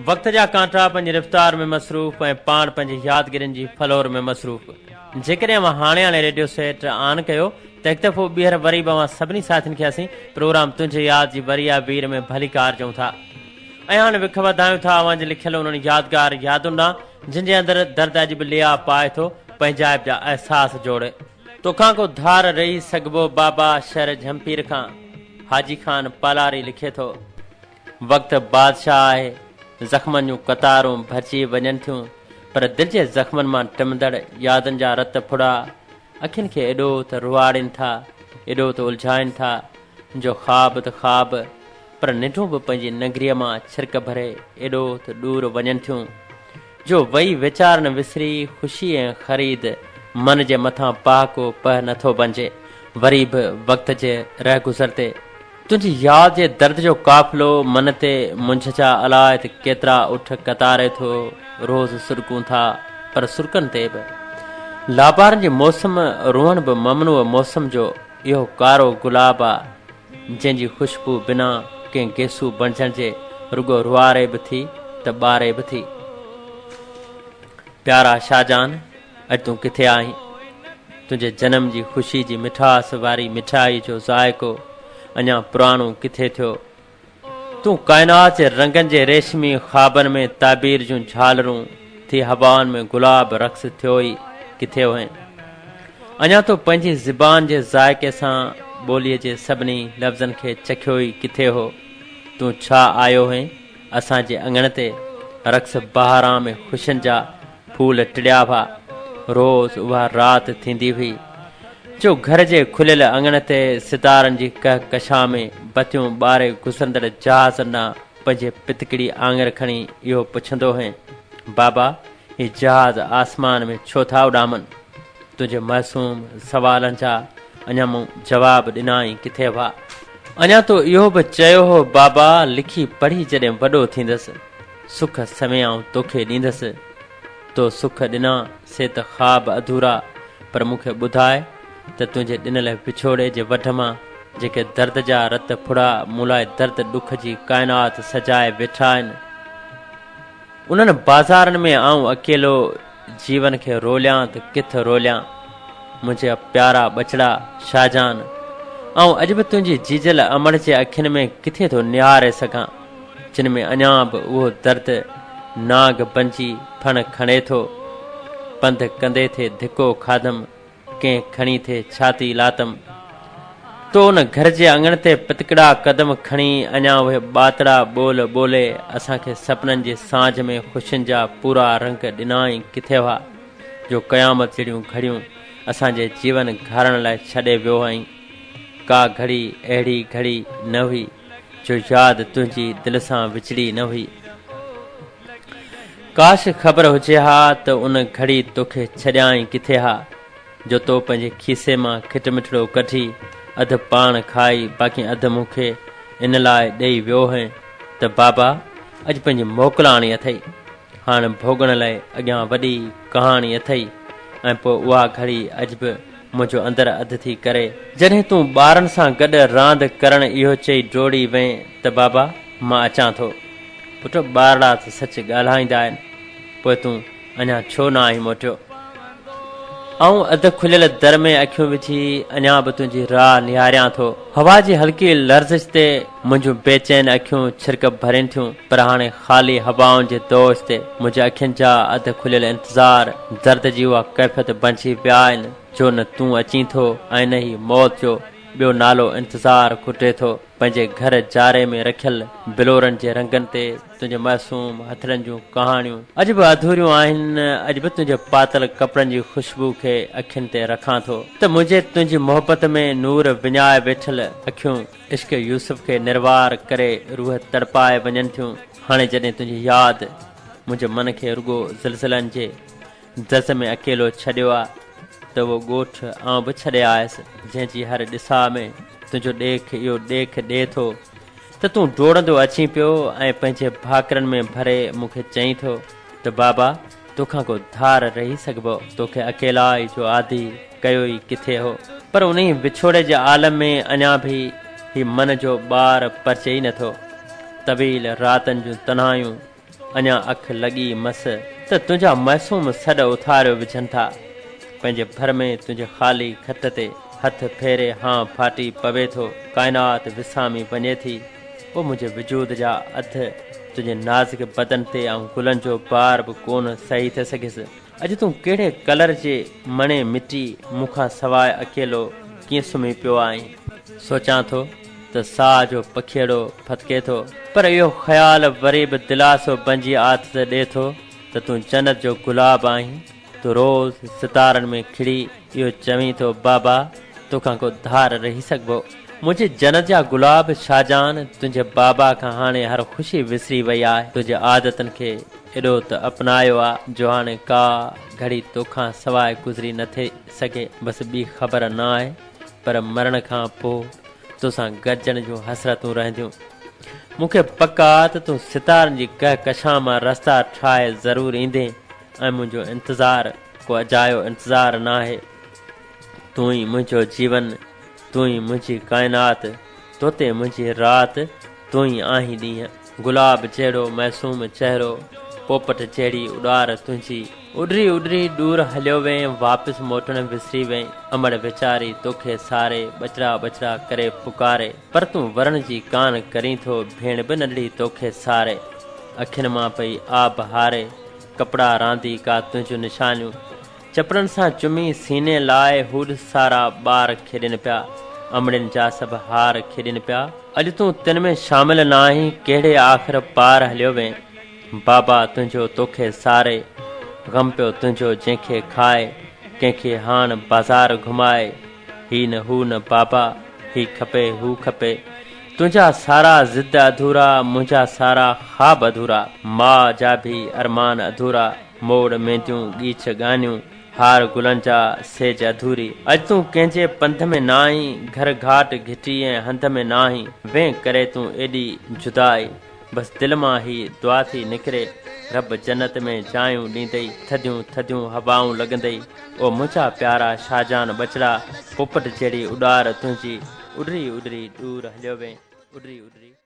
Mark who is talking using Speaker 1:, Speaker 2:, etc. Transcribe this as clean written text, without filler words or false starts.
Speaker 1: وقت جا ڪانٽا پنهنجي رفتار ۾ مصروف ۽ پاڻ پنهنجي يادگيرين جي ڦلور ۾ مصروف. جيڪڏهن اوهان هاڻي هاڻي ريڊيو سيٽ آن ڪيو ته هڪ دفعو ٻيهر وري به اوهان سڀني ساٿين کي اسين پروگرام تنهنجي ياد جي وري آ وير ۾ ڀليڪار چئون ٿا. ۽ هاڻي وک وڌايون ٿا اوهان جي لکيل انهن يادگار يادن ڏانهن جن جي اندر درد اڄ به ليئا پائي ٿو پنهنجائپ جا احساس جوڙي. توکان ڪو ڌار رهي سگهبو بابا شھر جھمپير کان حاجي خان پالاري لکي ٿو. وقت بادشاهه آهي، زخمن جون قطارون ڀرجي وڃن ٿيون پر دل جي زخمن مان ٽمندڙ يادن جا رت ڦڙا اکين کي ايڏو ته روئاڙين ٿا، ايڏو ته الجهائين ٿا جو خواب ته خواب پر ننڊون به پنهنجي ننگريء مان ڇرڪ ڀري ايڏو ته ڏور وڃن ٿيون جو وئي ويچارن وسري خوشي ۽ خريد من جي مٿان پهاڪو پهه نه ٿو بنجي. وري به وقت جي رهگذر تي تنهنجي ياد جي درد جو قافلو من تي منجهه جا الاء ته ڪيترا اٺ قطاري ٿو روز سڏڪون ٿا پر سرڪن تي به لابارن جي موسم روئڻ به ممنوع موسم جو اهو ڪارو گلاب آ جنهن جي خوشبو بنا ڪنهن گيسو بڻجڻ جي رڳو روئاري به ٿي ته ٻاري به ٿي. پيارا شاهجهان اڄ تون ڪٿي آهين؟ تنهنجي جنم جي خوشي جي مٺاس واري مٺائي جو ذائقو اڃا پراڻو ڪٿي ٿيو؟ تون ڪائنات جي رنگن جي ريشمي خوابن ۾ تعبير جون جهالرون ٿي هوائن ۾ گلاب رقص ٿيو ئي ڪٿي هئين؟ اڃا تو پنهنجي زبان جي ذائقي سان ٻوليء جي سڀني لفظن کي چکيو ئي ڪٿي هو؟ تون ڇا آيو هئين اسان جي اڱڻ تي رقص بهاران ۾ خوشين جا ڦول ٽڙيا هئا. روز اها رات ٿيندي هئي، جو گهر جي کليل اڱڻ تي ستارن جي ڪهڪشان ۾ بتيون ٻاري گذرندڙ جهازن ڏانهن پنهنجي پتڪڙي آڱر کڻي اهو پڇندو هئين، بابا، هي جهاز آسمان ۾ ڇو ٿا اڏامن؟ تنهنجي معصوم سوالن جا اڃا مون جواب ڏنا ئي ڪٿي هئا. اڃا تو اهو به چيو هو، بابا، لکي پڙهي جڏهن وڏو ٿيندس، سک سوين آئون توکي ڏيندس. تو سک ڏنا سي ته خواب اڌورا، پر مون کي ٻڌاء ته تنهنجي ڏنل وڇوڙي جي وڍ مان جيڪي درد جا رت ڦڙا مون لاء درد ڏک جي ڪائنات سجائي ويٺا آهن، انهن بازارن ۾ آئون اڪيلو جيون کي روليان ته ڪٿ روليان. منهنجا پيارا ٻچڙا شاهجهان، آئون اڄ به تنهنجي جيجل امڙ جي اکين ۾ ڪٿي ٿو نهاري سگهان. جن ۾ اڃا به اهو درد نانگ بنجي ڦڻ کڻي ٿو. پنڌ ڪندي ٿي ڌڪو کاڌم، ڪنهن کڻي ٿي ڇاتي لاتم. تو ان گهر جي اڱڻ تي پتڪڙا قدم کڻي اڃا اهي ٻاتڙا ٻول ٻولي اسان کي سپنن جي سانجهه ۾ خوشين جا پورا رنگ ڏنا ئي ڪٿي هئا جو قيامت جهڙيون گهڙيون اسان جي جيون گهارڻ لاء ڇڏي ويو هئين. ڪا گهڙي اهڙي گهڙي نه هئي. جو ياد تنهنجي دل سان وچڙي نه هئي. ڪاش خبر هجي ها ته ان گهڙي توکي ڇڏيان ئي ڪٿي ها، جو تو پنهنجي کيسي مان کٽ مٺڙو ڪڍي اڌ پاڻ کائي باقي اڌ مون کي ان لاء ڏئي ويو هئين ته بابا اڄ پنهنجي موڪلاڻي اٿئي. هاڻ ڀوڳڻ لاء اڳيان وڏي ڪهاڻي اٿئي ۽ پوء اها گهڙي اڄ به منهنجو اندر اڌ ٿي ڪري. جڏهن تون ٻارن سان گڏ راند ڪرڻ اهو چئي ڊوڙي وئين ته بابا مان اچان ٿو. پٽ ٻارڙا ته سچ ڳالهائيندا آهن، پوء تون اڃا ڇو نه آهين موٽيو؟ آئون اڌ کليل در ۾ اکيون وجهي اڃا به تنهنجي راهه نهاريان ٿو. هوا جي هلڪي لرزش تي منهنجون بيچين اکيون ڇرڪ ڀرين ٿيون، پر هاڻي خالي هوائن جي دوش تي منهنجي اکين جا اڌ کليل انتظار درد جي اها ڪيفيت بنجي ويا آهن جو نه تون اچين ٿو ۽ نه ئي موت جو ٻيو نالو انتظار کٽي ٿو. پنهنجي گهر جاري ۾ رکيل بلورن جي رنگن تي تنهنجي معصوم هٿڙن جون ڪهاڻيون اڄ به اڌوريون آهن، اڄ به تنهنجي پاتل ڪپڙن جي خوشبو کي اکين تي رکان ٿو ته منهنجي تنهنجي محبت ۾ نور وڃائي ويٺل اکيون عشق يوسف کي نروار ڪري روح تڙپائي وڃن ٿيون. هاڻي جڏهن تنهنجي ياد منهنجي من کي رڳو زلزلن جي دز ۾ اڪيلو ڇڏيو آ ته اهو ڳوٺ آئون به ڇڏي آيس، جنهن جي هر ڏسا ۾ تنهنجو ڏيک اهو ڏيک ڏئي ٿو ته تون ڊوڙندو اچين پيو ۽ پنهنجي ڀاڪرن ۾ ڀري مون کي چئين ٿو ته بابا توکان ڪو ڌار رهي سگهبو، توکي اڪيلائي جو عادي ڪيو ئي ڪٿي هو. پر انهي وڇوڙي جي عالم ۾ اڃا به هي من جو ٻار پرچي ئي نٿو. طويل راتن جون تنهايون اڃا اک لڳي مس ته تنهنجا معصوم سڏ اٿاريو وجهن ٿا. پنهنجي ڀر ۾ تنهنجي خالي کٽ تي هٿ ڦيري هانء ڦاٽي پوي ٿو. ڪائنات وسامي وڃي ٿي. او منهنجي وجود جا اڌ، تنهنجي نازڪ بدن تي آئون گلن جو بار به ڪونه سهي ٿي سگهيس. اڄ تون ڪهڙي ڪلر جي مڻي مٽي مون کان سواء اڪيلو ڪيئن سمهي پيو آهين؟ سوچان ٿو ته ساهه جو پکيئڙو ڦٿڪي ٿو، پر اهو خيال وري به دلاسو بنجي آٿت ڏئي ٿو ته تون جنت جو گلاب آهين، تون روز ستارن ۾ کڙي اهو چوين ٿو بابا توکان ڪو ڌار رهي سگهبو؟ منهنجي جنت جا گلاب شاهجهان تنهنجي بابا کان هاڻي هر خوشي وسري وئي آهي، تنهنجي عادتن کي ايڏو ته اپنايو آ جو هاڻي ڪا گهڙي توکان سواء گذري نه ٿي سگهي. بس ٻي خبر نه آهي پر مرڻ کان پوء توسان گڏجڻ جون حسرتون رهنديون. مون کي پڪ آ ته تون ستارن جي ڪهڪشان مان رستا ٺاهي ضرور ايندين ۽ منهنجو انتظار ڪو اجايو انتظار ناهي. تون ئي منهنجو جيون، تون ئي منهنجي ڪائنات، توتي منهنجي رات، تون ئي آهين ڏينهن. گلاب جهڙو معصوم چهرو، پوپٽ جهڙي اڏار تنهنجي. اڏري اڏري ڏور هليو وئين، واپس موٽڻ وسري وئين. امڙ ويچاري توکي ساري، ٻچڙا ٻچڙا ڪري پڪاري. پر تون ورڻ جي ڪان ڪرين ٿو، ڀيڻ به ننڍڙي توکي ساري. اکين مان پئي آب هاري، ڪپڙا رانديڪا تنهنجون نشانيون. چپڙن سان چمي سيني لاء هوڏ سارا ٻار کيڏين پيا، امڙين جا سڀ هار کيڏين پيا. اڄ تون تن ۾ شامل ناهين، ڪهڙي آخر پار هليو وين. بابا تنهنجو توکي ساري، غم پيو تنهنجو جنهن کي کائي، ڪنهن کي هاڻ بازار گهمائي. هي نه هو نه بابا، هي کپي هو کپي. تنهنجا سارا ضد اڌورا، منهنجا سارا خواب اڌورا. ماء جا ڀي ارمان اڌورا. موڙ مينديون ڳيچ ڳانيون، هار گلن جا سيج اڌوري. اڄ تون ڪنهن جي پنڌ ۾ ناهين، گهر گهاٽ گهٽي ۽ هنڌ ۾ ناهين. وين ڪري تون ايڏي جدائي، بس دل مان هي دعا ٿي نڪري، رب جنت ۾ جايون ڏيندئي، ٿڌيون ٿڌيون هوائون لڳندئي. او منهنجا پيارا شاهجهان ٻچڙا، پوپٽ جهڙي اڏار تنهنجي، اڏري اڏري ڏور هليو وين، اڏري اڏري.